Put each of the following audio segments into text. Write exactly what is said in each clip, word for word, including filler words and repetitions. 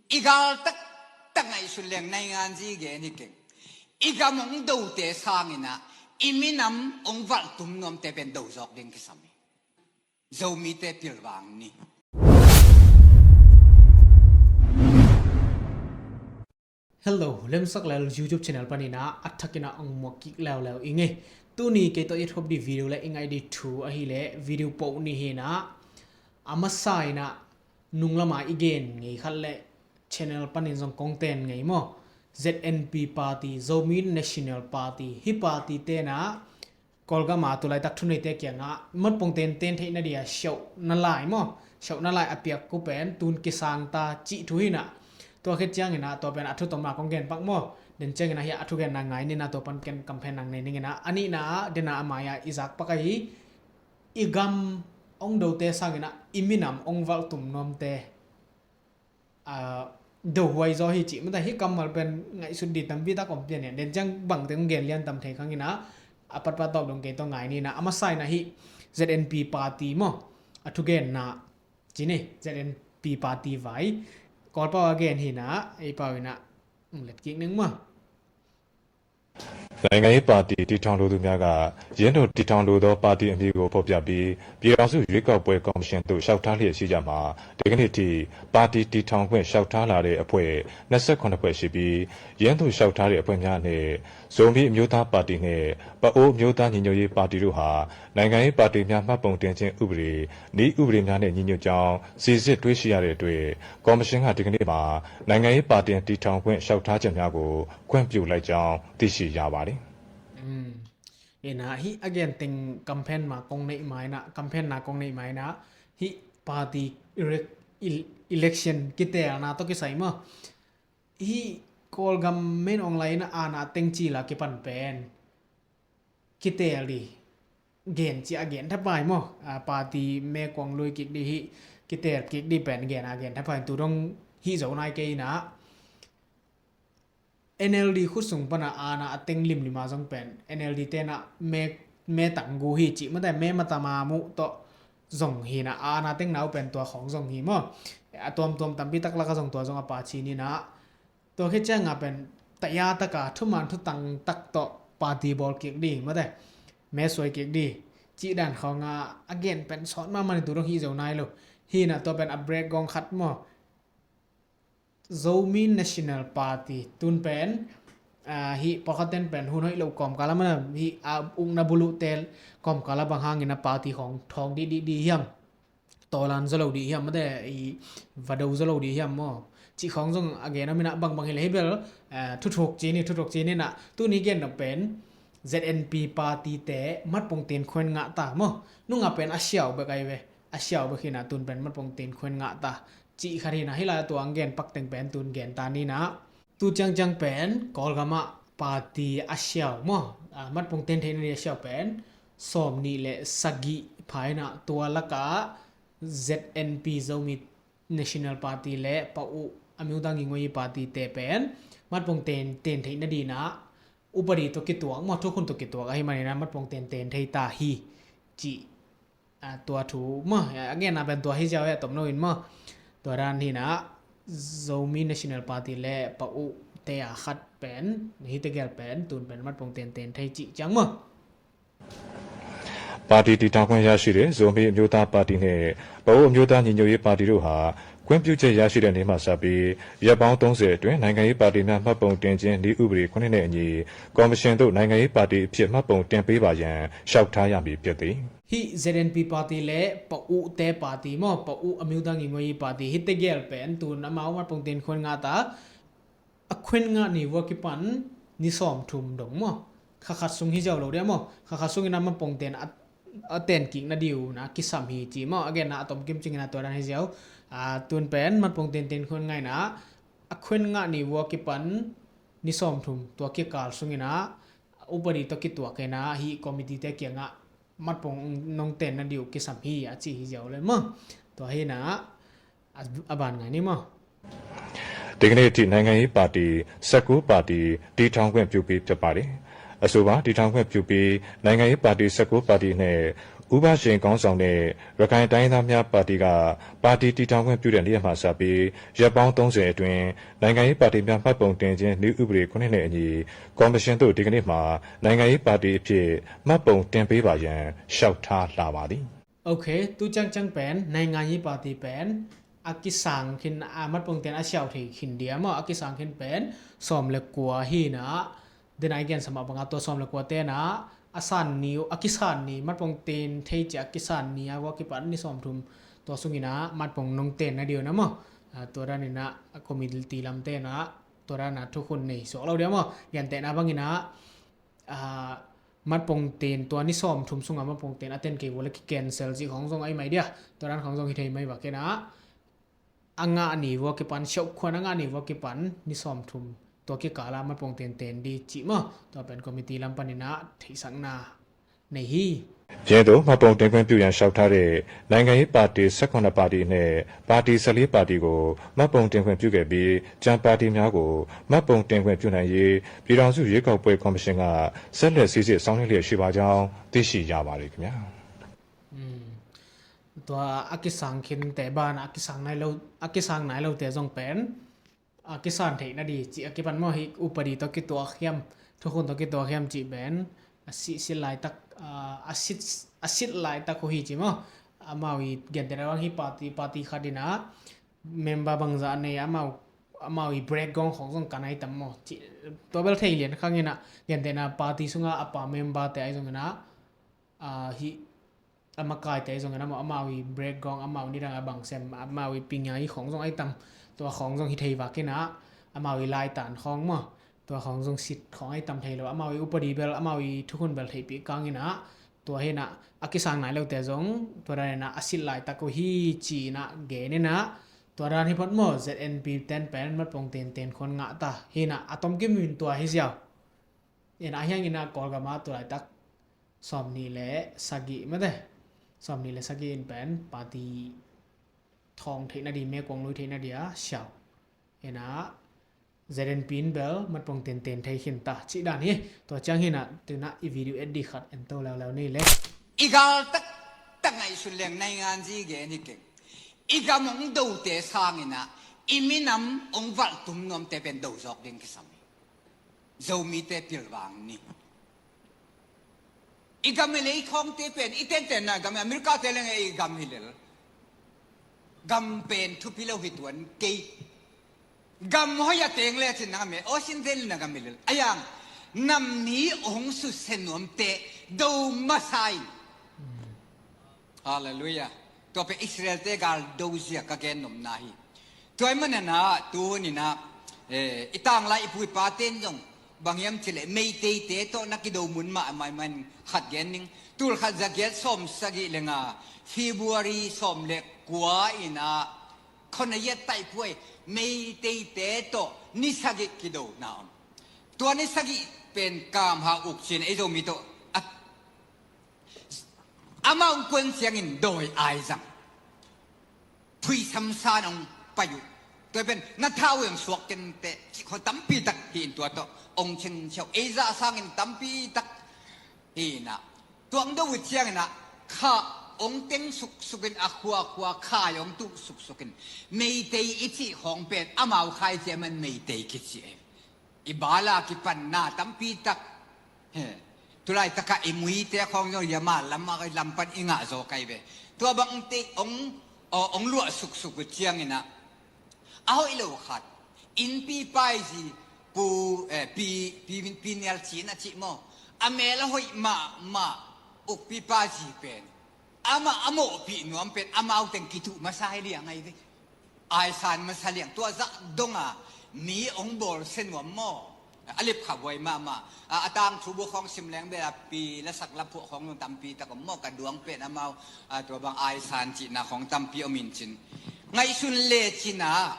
I gal taktak ngaihsut leng naingan zi gen hi keng. I gam hong dote sanginah i minam hong valhtum nuamte pen do zawk ding kisam hi. Zomite pilvang ni. Hello, Lemsak Lel YouTube channel paninah a thakinah hong muak kik leuleu i ngei. Tuni kei tawh i thop dih video le i ngaih dih thu ahileh video poh ni hinah a masa inah nunglama i gen ngei khat le channel panin zong kong ten ngei maw? Z N P party, Zomi National Party, hih party tenah Kawlgama tulaitak thuneite kiangah matpong tenten theih na dia siauh na lai maw? Siauh na lai a piak ku pen tun kisang ta cih thu hinah. Tua khit cianginah tua pen a thu tawmna kong gen pak maw? Den cianginah hiah a thugenna ngai ninah tua pan ken kamphen nang nei ninginah a nihna ah dena a mai-ah i zak pak ahi. I gam hong dote sanginah i minam hong valhtum nuamte do huai zaw hi cih mata hi. Kammal pen ngaihsut dih tampi tak om pian hi. Den ciang bangte hong gen lian tam thei khanginah a patpat tawk dong kei tawh ngai ninah a masa inah hih Z N P party maw? A thugenna ci ni, Z N P party vai Kawlpau a gen hinah ei pau inah hong let kik ning maw? နိုင်ငံရေးပါတီတည်ထောင်လိုသူများက ယင်းသို့တည်ထောင်လိုသောပါတီအမည်ကိုဖော်ပြပြီး ပြည်ထောင်စုရွေးကောက်ပွဲကော်မရှင်သို့လျှောက်ထားလျက်ရှိကြမှာ ဒီကနေ့ထိပါတီတည်ထောင်ခွင့်လျှောက်ထားလာတဲ့အဖွဲ့ နှစ်ဆယ့်ခုနှစ်ဖွဲ့ရှိပြီး ယင်းသို့လျှောက်ထားတဲ့အဖွဲ့များအနက် ဇိုမီးအမျိုးသားပါတီနှင့် ပအိုးအမျိုးသားညီညွတ်ရေးပါတီတို့ဟာ နိုင်ငံရေးပါတီများမှတ်ပုံတင်ခြင်းဥပဒေ နည်းဥပဒေများနှင့်ညီညွတ်ကြောင်း စိစစ်တွေ့ရှိရတဲ့အတွက် ကော်မရှင်ကဒီကနေ့မှာ နိုင်ငံရေးပါတီတည်ထောင်ခွင့်လျှောက်ထားချက်များကို ခွင့်ပြုလိုက်ကြောင်းသိရှိရပါတယ်။ Ina hih a gen teng campaign ma kong neih ma ina, campaign na kong neih ma ina, hih party elec- el- election kitelna tawh kisai maw? Hih Kawlgam men ong lai ina ana teng cila kipan pen kitel dih gen ci a gen thapai maw? Party me kuang lui kik dih hih kitel kik dih pen gen a gen thapai tu dong hih zo nai kei ina. N L D khut sung pana ana a teng limlima zong pen N L D tena me me tanggu hi cih mate me matama muh tawh zong hina ana teng nau pen tua khawng zong hi maw? A tuamtuam tampi tak laka zong tua zong a pa chinina. Tua khit cianga pen taya taka thuman thutang tak tawh party bawl kik dih mate me suai kik dih cih dan khawnga a gen pen sawt mahmah ni tu dong hi zo nai lo. Hina tua pen a break gawng khat maw? Zomi National Party tun pen hih pawlkhaten pen hun hoih lo kawmkala mana hih a ukna buluhte kawmkala bang hangin a party khawng thawng dih dih dih hiam? Tawlan zo lo dih hiam mate i vado zo lo dih hiam maw? Cih khawng zong a gen a mina bangbang hileh hi bel thuthuk cini thuthuk cininah tuni gen lo pen Z N P party te matpong ten khuan ngah ta maw? Nungah pen a siau bek ai ve. A siau bek hinah tun pen matpong ten khuan ngah ta. Cih khat hinah hila tua ang gen pak teng pen tun gen ta ninah. Tu ciangciang pen Kawlgamah party a siau maw? Matpong ten theihna dih a siau pen sawm nih le sagih pha hinah tua lakah Z N P Zomi National Party le Pau Amyotha Ngingoi Party te pen matpong ten ten theihna dinah upadi tawh kituak maw thukhun tawh kituak ahi manina matpong ten ten thei ta hi cih tua thu maw a genna pen tua hi ziau he a tom loin maw? Tua dan hinah Zomi National Party le Pau te a khat pen hite gel pen tun pen matpong ten ten thei cih ciang maw? ပါတီတည်ထောင်ခွင့်ရရှိတဲ့ ဇိုမီးအမျိုးသားပါတီနှင့် ပအိုးအမျိုးသားညီညွတ်ရေးပါတီတို့ဟာ ခွင့်ပြုချက်ရရှိတဲ့နေ့မှစပြီး ရက်ပေါင်းသုံးဆယ်အတွင်း နိုင်ငံရေးပါတီများမှတ်ပုံတင်ခြင်းနည်းဥပဒေခုနှစ်နှင့်အညီ ကော်မရှင်သို့နိုင်ငံရေးပါတီအဖြစ်မှတ်ပုံတင်ပေးပါရန် လျှောက်ထားရမည်ဖြစ်သည်။ Hih Z N P party le Pau te party maw, Pau Amyotha Ngingoi Party hite gel pen tun amau matpong ten khuan ngah ta. A khuan ngah ni vua kipan ni sawm thum dong maw? Kha khat sung hi ziau lo dia maw? Kha khat sungin a matpong ten a ten kik na diu na kisam hi ci maw? A genna a tom kim cingin a tua dan hi ziau. Tun pen matpong ten ten khuan ngaina a khuan ngah ni vua kipan ni sawm thum tua kikal sungina upadi tawh kituak ina hih committee te kiangah matpong nong ten na diu kisam hi a ci hi ziau le maw? Tua hina a ban ngai ni maw? ဒီကနေ့အထိနိုင်ငံရေးပါတီ ဆယ့်ကိုးပါတီတည်ထောင်ခွင့်ပြုပြီးဖြစ်ပါတယ်။ အဆိုပါတည်ထောင်ခွင့်ပြုပြီးနိုင်ငံရေးပါတီ ဆယ့်ကိုးပါတီနှင့် ဦးဘရှင်ခေါင်းဆောင်တဲ့ ရခိုင်တိုင်းရင်းသားများပါတီက ပါတီတည်ထောင်ခွင့်ပြုတဲ့နေ့မှစပြီး ရက်ပေါင်းသုံးဆယ်အတွင်း နိုင်ငံရေးပါတီများမှတ်ပုံတင်ခြင်း နည်းဥပဒေခုနှစ်နဲ့အညီ ကော်မရှင်သို့ ဒီကနေ့မှာ နိုင်ငံရေးပါတီအဖြစ် မှတ်ပုံတင်ပေးပါရန် လျှောက်ထားလာပါသည်။ OK, tu ciangciang pen နိုင်ငံရေးပါတီ pen a kisang khin, a, မှတ်ပုံတင် a siau thei khin dia maw, a kisang khin pen sawm le kua hi na. Denai gen sama banga tua sawm le kua tena a san ni uh, a kisan ni မှတ်ပုံတင် thei cia a kisan ni a vua kipan ni sawm thum, tua sungina မှတ်ပုံ nong ten na diu na maw. A, tua danina a committee lam tena tua dana thukhun nei suak lo dia maw. Gentehna bangina, a, မှတ်ပုံတင် tua ni sawm thum sunga မှတ်ပုံတင် a ten kei vua le ki cancel cih khong zong ai mai dia. Tua dan khong zong hi thei mai va kena. A ngah ni vua kipan, siauh khuan a ngah ni vua kipan ni sawm thum, tua kikala မှတ်ပုံတင် ten di cih maw. Tua pen committee lam panina theihsakna nei hi. ယင်းတို့မှတ်ပုံတင်ခွင့်ပြုရန်လျှောက်ထားတဲ့ နိုင်ငံရေးပါတီ ဆယ့်ခုနစ်ပါတီအနက် ပါတီ ဆယ့်လေးပါတီကို မှတ်ပုံတင်ခွင့်ပြုခဲ့ပြီး ကျန်ပါတီများကို မှတ်ပုံတင်ခွင့်ပြုနိုင်ရေး ပြည်ထောင်စုရွေးကောက်ပွဲကော်မရှင်က ဆက်လက်စိစစ်ဆောင်ရွက်လျက်ရှိပါကြောင်း သိရှိရပါတယ်ခင်ဗျာ။ Tua a kisang khin te ban a kisang nai lo, a kisang nai lo te zong pen a kisan theih na di cih a kipan maw, hi upadi tawh kituak hiam, thukhun tawh kituak hiam cih pen a sit, sit laitak, a, a sit, a sit laitak uh hi ci maw. Amau i gentehna bang hi party, party khat ina member bangzah nei, amau, amau i break gong khong zong kan ai tam maw. Tua bel thei lian khang ina, gentehna party sunga a pa member te ai zong ina, a, hi a makaite zong in amau, amau i break gong, amau nidang a bang sem, amau i pingai khong zong ai tam. Tua khong zong hi thei vak ina, amau i laitan khong maw, tua khong zong sit khong ai tam thei lo. Amau i upadi bel, amau i thukhun bel theihpih kang ina, tua hina a kisang nai lote zong tua dan ina a sit laitak uh hi ci ina gen ina. Tua dan hi phot maw, Z N P ten pen မှတ်ပုံတင် ten khon ngah ta hina, a tomkim in tua hi ziau. Ina a hiang ina Kawlgam a tu laitak sawm nih le sagih mate, sawm nih le sagih in pen party thawng theih na di, mekong lui theih na di a siau. Ina Z N P in bel မှတ်ပုံတင် ten thei khin ta cih dan hi. Tua ciang hina tuna i video et di khat en to leuleu nei le. I gal taktak ngaihsun leng နိုင်ငံရေး gen hi keng. I gam hong dote sangina i minam hong valh tum nuamte pen do zawk ding kisam hi. Zomite pilvang ni. I gam i lei khawngte pen i tentenna gam i America te leng i gam hi lel. Gam pen thupi lo hi tuan kei. Gam hoi a teng le cin na gam e, o sin zel na gam hi lel. A yang nam ni hong suse nuamte do masa in. Halleluiah. Tua pen Israel te gal do zia ka gen nopna hi. Tua i manana tu nina, eh, i tanglai i pu i pa ten zong bang hiam cih leh Meitei te tawh na kido mun mah maiman khat gen ning. Tul khat za giat sawm sagih le nga February sawm le kua ina Khonayat taihpuai Meitei te tawh ni sagih kidona om. Tua ni sagih pen kamha uk cin ei Zomi tawh a amau kuan siangin dawi aizang. Phuisam san hong pai uh. Tua pen na thau hong suak kenteh cih khua tampi tak hi in tua tawh hong cin siau. Ei zah sangin tampi tak hi inah. Tuang do uh cianginah kha hong teng suksukin a khuakhua khai hong tuh suksukin Meitei i cih khawng pen amau khai ciaman Meitei kici ei. I bala kipanna tampi tak. He. Tulai taka i muite khawng zong yama lam a lam pan i ngah zaw kai ve. Tua bang te ong, o, ong luah suksuk uh ciangina. A hoih lo khat. Innpi paizi pu, eh, pi, pi, pi nial cin a cih maw. A mel a hoih mahmah ukpi paizi pen. Amah a mawhpih nuam pen amau teng kituh masa hi liang ahi ve. Aisan masa liang tua zah donga mi ong bawlsia nuam maw? A lipkha buai mahmah. A, a tangthu bu khawng sim leng bel a pi lasak laphuah khawng zong tampi tak om maw? Ka duang pen amau, a, tua bang aisan cihna khawng tampi om in cin. Ngaihsun le cina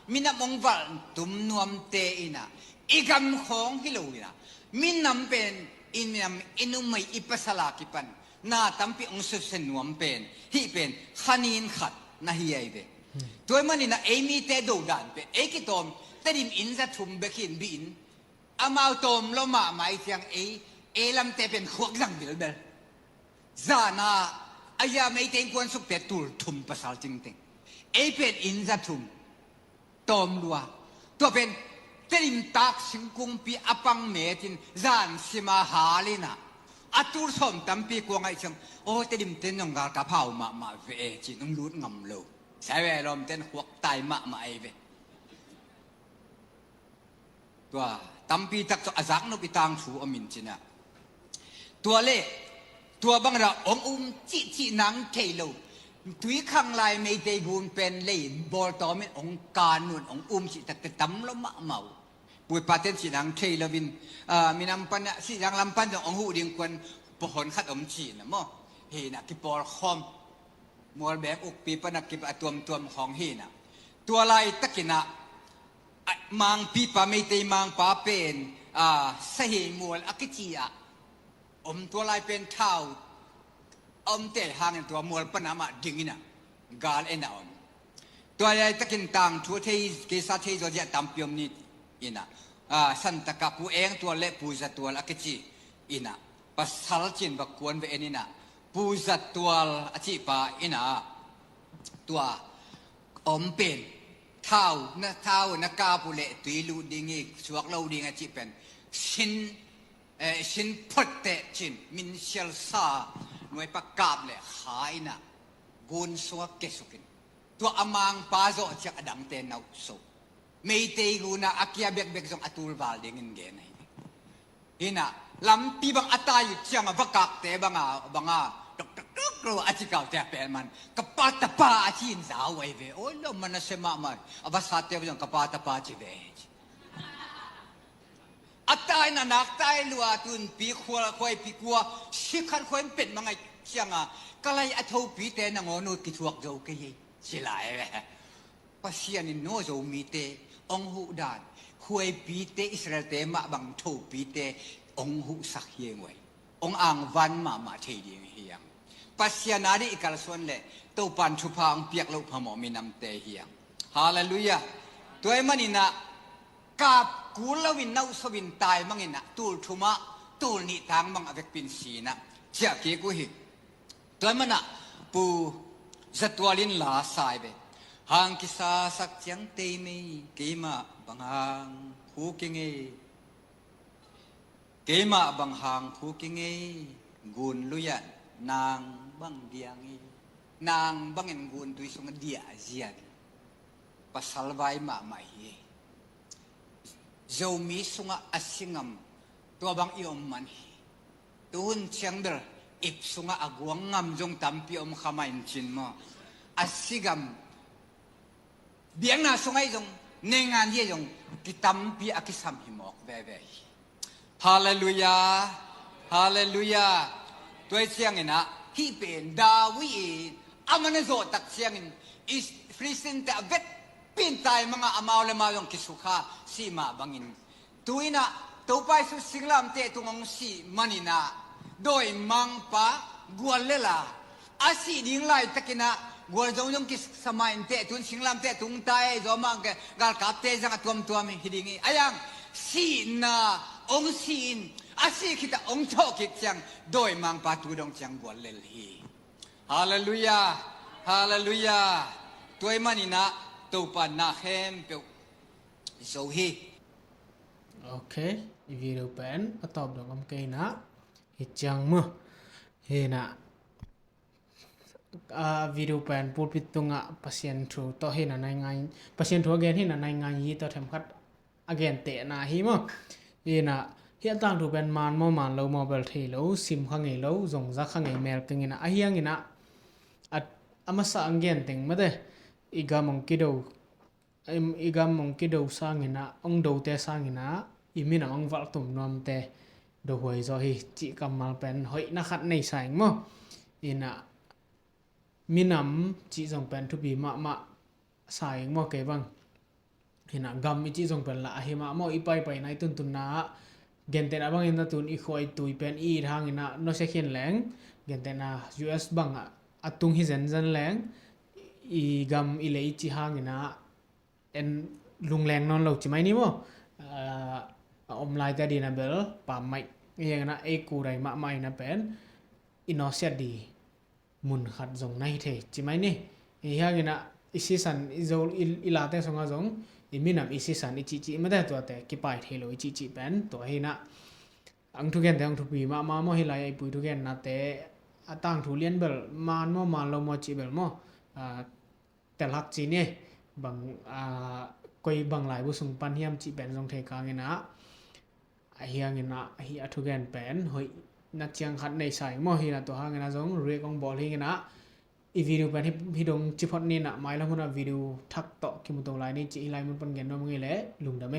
minam ong valh tum nuamte ina i gam khawng hi lo ina minam pen i minam i numei i pasal a kipan na tampi ong suse nuam pen hih pen khanin khat na hi ai ve. Tua manina ei mite dodan pen ei kitawm Tedim inn za thum bek hin bihin amau tawm lo mahmah i ciang ei, ei lamte pen khuak zang bilbel. Zana a hia Meitei kuansukte tul thum pasal tingting. Ei pen inn za thum tawm lua. Tua pen Tedim tak singkungpi a pang metin zan sima halina a tul sawm tampi kuang aih ciang, aw, Tedim ten zong galkap hau mahmah ve e, cin ong lut ngam lo. Sai ve, lawm ten huak tai mahmah ei ve. Tua tampi tak tawh a zaknop i tangthu om in cina. Tua le tua bang ra ong um cihcih nang thei lo. Tuikhang lai Meitei gun pen lei bawltawm in ong kan un ong um cih takte tam lo mahmah uh. Puipaten cih nang thei lo in, ah, minam pan ah, Sihzang lam pan zong ong huh ding kuan pawhon khat om cina maw. Hina kipawlkhawm. Mualbek ukpi pan a kip a tuamtuam khawng hina. Tua laitakinah, a, mangpipa, Meitei mangpa pen, a, Sahei mual a kici ah om, tua lai pen thau a omte hangin tua mual pana mah dingina gal ena om. Tua laitakin tangthu a thei, keisa thei zaw ziah tampi om ni ina, a, santaka Pu Eng Tual le Pu Za Tual a kici ina, pasal cin va kuan ve en ina, Pu Za Tual a cihpa ina, tua om pen thau na, thau na kap uh le tui lut ding hi, suak lo ding a cih pen sin, eh, sin photte cin min sialsa nuaipa kap le kha ina gun suak kesukin, tua a mangpa zawh ciak a dangte nauh so. Meitei guna a kia bekbek zong a tulval dingin gen ahi. Hina lampi bang a tai uh cianga vakakte banga, banga tok tok tok lo a cikaute a pelman ka pa tapa a ci in zau ahi ve. Oi lo, mana se mahmah. A vasate zong ka pa tapa ci ve. A tai na nak tai lua tunpi khual khuaipi kua sikhan khuai pet mangai cianga ka lai a thopite nangawn uh kithuak zo kei hi. Ci lai ve. Pasian in no Zomite ong huh dan, khuaipite Israelte mah bang thopite ong huhsak hi ngei. Ong angvan mahmah thei ding hi ang. Pasian a dih i kalsuan le Topan thupha ong piak loh phamawh minamte hi ang. Halleluiah. Tua ih maninah kap kul loin nauhsopin tai manginah tul thumah tul nih tang mang a vekpin sinah ciah kik uh hi. Tua manah Pu Za Tual in la sai ve. Hang kisa sak ciang tei mei, keimah bang hang khu kingei. Keimah bang hang khu kingei, gun luiah nang bang diang i. Nang bangin gun tui sungah diah zian. Pasal vai mahmah hi. Zomi sungah a si ngam tua bang i om man hi. Tuhun ciang bel ip sungah a guang ngam zong tampi om kha mah in cin maw. A si ngam biakna sungah i zong, neingan hi a zong kitampi a kisam hi mawk veve hi. Halleluiah. Halleluiah. Tua ih cianginah hih pen David in a man a zawh tak ciangin Filistin te a vet pintai mangah amau le amau zong kisukha sih mah bangin, tu inah Topa Jesu singlamteh tung hong sih maninah dawimangpa gual lela a sih ding laitakinah gual zong zong kisama inteh tun singlamteh tung tai zaw mah galkapte zang a tuamtuam hi ding hi. A yang sihna hong sih in a sih khitah hong thawh kik ciang dawimangpa tu dong ciang gual lel hi. Halleluiah. Halleluiah. Tua ih maninah Topa na khempeuh zo hi. Ok, i video pen a tawp dong om kei inah hi ciang maw. Hinah a video pen pulpit tungah Pasian thu tawh hinah naingai, Pasian thu a gen hinah naingai hi tawh themkhat a gentehna hi maw. Hinah hiah tangthu pen man maw man lo maw bel thei lo, sim kha ngei lo, zongza kha ngei mel keng inah a hiang inah a, a masa ang genteng mate i gam hong kido, i gam hong kido sanginah, hong dote sanginah i minam hong valhtum nuamte dohuai zaw hi cih kammal pen hoihna khat nei sa ing maw. Inah minam cih zong pen thupi mahmah sa ing maw kei bang. Hinah gam i cih zong pen lah ahi mah maw, i paipaina i tuntunna ah gentehna bangin a tun i khua i tui pen i it hanginah nusia khin leng, gentehna U S bangah a tung hi zenzen leng, i gam i lei i cih hanginah en lungleng nawn lo ci mai ni maw. A om laite a dina bel pammaih hiangina ei kurai mahmah ina pen i nawsiat ding mun khat zong na hi thei ci mai ni. Hi hangin ah i sisan i zo i late sungah zong i minam i sisan i cihcih mate, tuate kipai thei lo i cihcih pen tua hi nah. Ang thugente ang thupi mahmah maw, hi lai a i pui thugennate a tangthu lian bel man maw man lo maw cih bel maw, telhak ci ni. Bang, koi bang laibu sung pan hiam cih pen zong thei kangin ah, ahi hangin ah hi a thugen pen hoih na ciang khat nei sa ing maw. Hi nah tua hangin ah zong react hong bawl hi hangin ah i video pen hi dong ci phot ni nah, mailam hun ah video thak tawh kimu to lai ni cih hi lai mun pan gen nuam ing ei leh, lungdam ei.